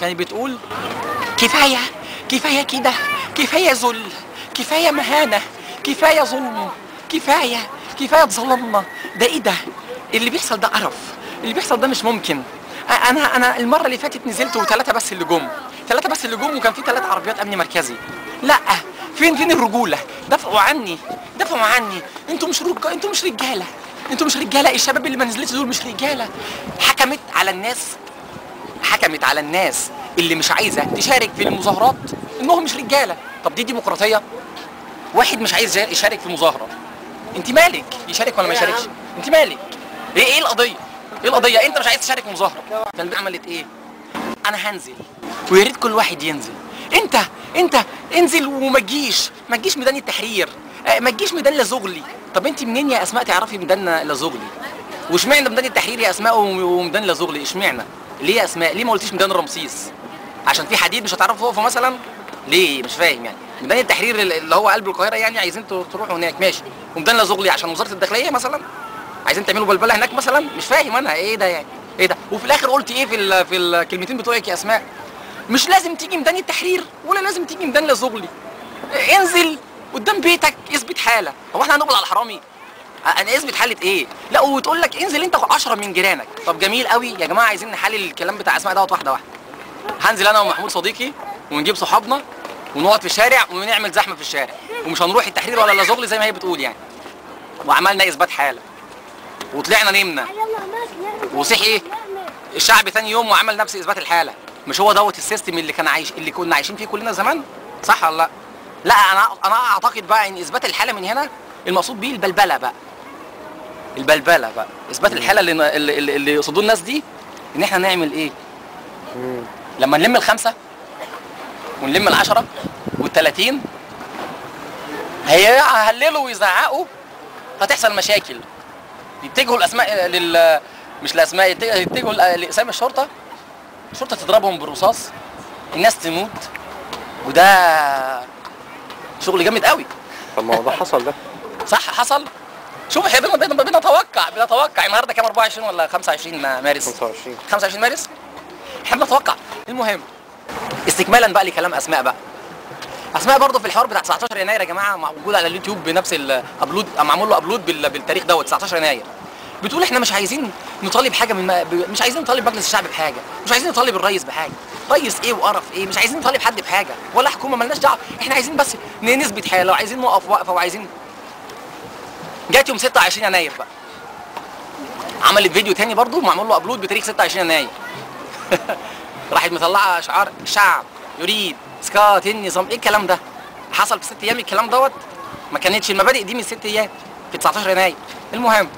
كانت بتقول كفاية، كفاية كده، كفاية ذل، كفاية مهانة، كفاية ظلم، كفاية، كفاية اتظلمنا. ده ايه ده؟ اللي بيحصل ده قرف، اللي بيحصل ده مش ممكن. انا المرة اللي فاتت نزلت وثلاثة بس اللي جم، ثلاثة بس اللي جم، وكان في 3 عربيات امن مركزي. لا، فين الرجولة؟ دافعوا عني، دافعوا عني، انتوا مش رجاله، انتوا مش رجاله، انتوا مش رجاله، الشباب اللي ما نزلتش دول مش رجاله. حكمت على الناس، حكمت على الناس اللي مش عايزه تشارك في المظاهرات انهم مش رجاله. طب دي ديمقراطية؟ واحد مش عايز يشارك في مظاهره، انت مالك يشارك ولا ما يشاركش؟ انت مالك؟ ايه القضية؟ ايه القضية؟ انت مش عايز تشارك في مظاهره. فالبنت عملت ايه؟ انا هنزل، ويا ريت كل واحد ينزل. انت انزل وما تجيش، ما تجيش ميدان التحرير، ما تجيش ميدان لازغلي. طب انت منين يا اسماء تعرفي ميدان لازغلي؟ واشمعنى ميدان التحرير يا اسماء وميدان لازغلي؟ اشمعنى؟ ليه يا اسماء؟ ليه ما قلتيش ميدان رمسيس؟ عشان في حديد مش هتعرفوا تقفوا مثلا؟ ليه؟ مش فاهم يعني. ميدان التحرير اللي هو قلب القاهرة يعني عايزين تروحوا هناك، ماشي. وميدان لازغلي عشان وزارة الداخلية مثلا؟ عايزين تعملوا بلبلة هناك مثلا؟ مش فاهم انا ايه ده يعني؟ ايه ده؟ وفي الاخر قلت ايه في الكلمتين بتوعك يا اسماء؟ مش لازم تيجي ميدان التحرير ولا لازم تيجي ميدان لازغلي. انزل قدام بيتك اثبت حاله. هو احنا هنقبض على الحرامي؟ انا اثبت حاله ايه؟ لا، وتقول لك انزل انت 10 من جيرانك. طب جميل قوي يا جماعة، عايزين نحلل الكلام بتاع اسماء دوت واحدة واحدة. هنزل انا ومحمود صديقي ونجيب صحابنا ونقعد في الشارع ونعمل زحمة في الشارع، ومش هنروح التحرير ولا لازغلي زي ما هي بتقول يعني. وعملنا اثبات حاله وطلعنا نمنا، وصحي الشعب ثاني يوم وعمل نفس اثبات الحالة. مش هو دوت ال system اللي كان عايش، اللي كنا عايشين فيه كلنا زمان، صح ولا لا؟ لا، انا اعتقد بقى ان اثبات الحالة من هنا المقصود بيه البلبلة بقى. البلبلة بقى، اثبات الحالة اللي يقصدوه الناس دي، ان احنا نعمل ايه؟ لما نلم ال5 ونلم ال10 وال30 هيهللوا ويزعقوا، هتحصل مشاكل. يتجهوا الاسماء لل مش الاسماء، يتجهوا لاقسام الشرطة، الشرطة تضربهم بالرصاص، الناس تموت، وده شغل جامد قوي. طب ما هو ده حصل ده. صح حصل. شوف احنا بنتوقع النهارده كام، 24 ولا 25 مارس؟ 25 مارس. احنا بنتوقع. المهم استكمالا بقى لكلام اسماء بقى. اسماء برضه في الحوار بتاع 19 يناير يا جماعة، موجود على اليوتيوب بنفس ال upload، معمول له upload بالتاريخ دوت 19 يناير. بتقول احنا مش عايزين نطالب حاجة من مش عايزين نطالب مجلس الشعب بحاجة، مش عايزين نطالب الرئيس بحاجة، رئيس ايه وقرف ايه، مش عايزين نطالب حد بحاجة ولا حكومة، مالناش دعوه، احنا عايزين بس نثبت حاله وعايزين نقف وقفه وعايزين. جت يوم 26 يناير بقى عملت فيديو تاني برضه معمول له upload بتاريخ 26 يناير. راحت مطلعه شعار شعب يريد اسقاط النظام. ايه الكلام ده؟ حصل في 6 ايام الكلام دوت؟ ما كانتش المبادئ دي من 6 ايام في 19 يناير. المهم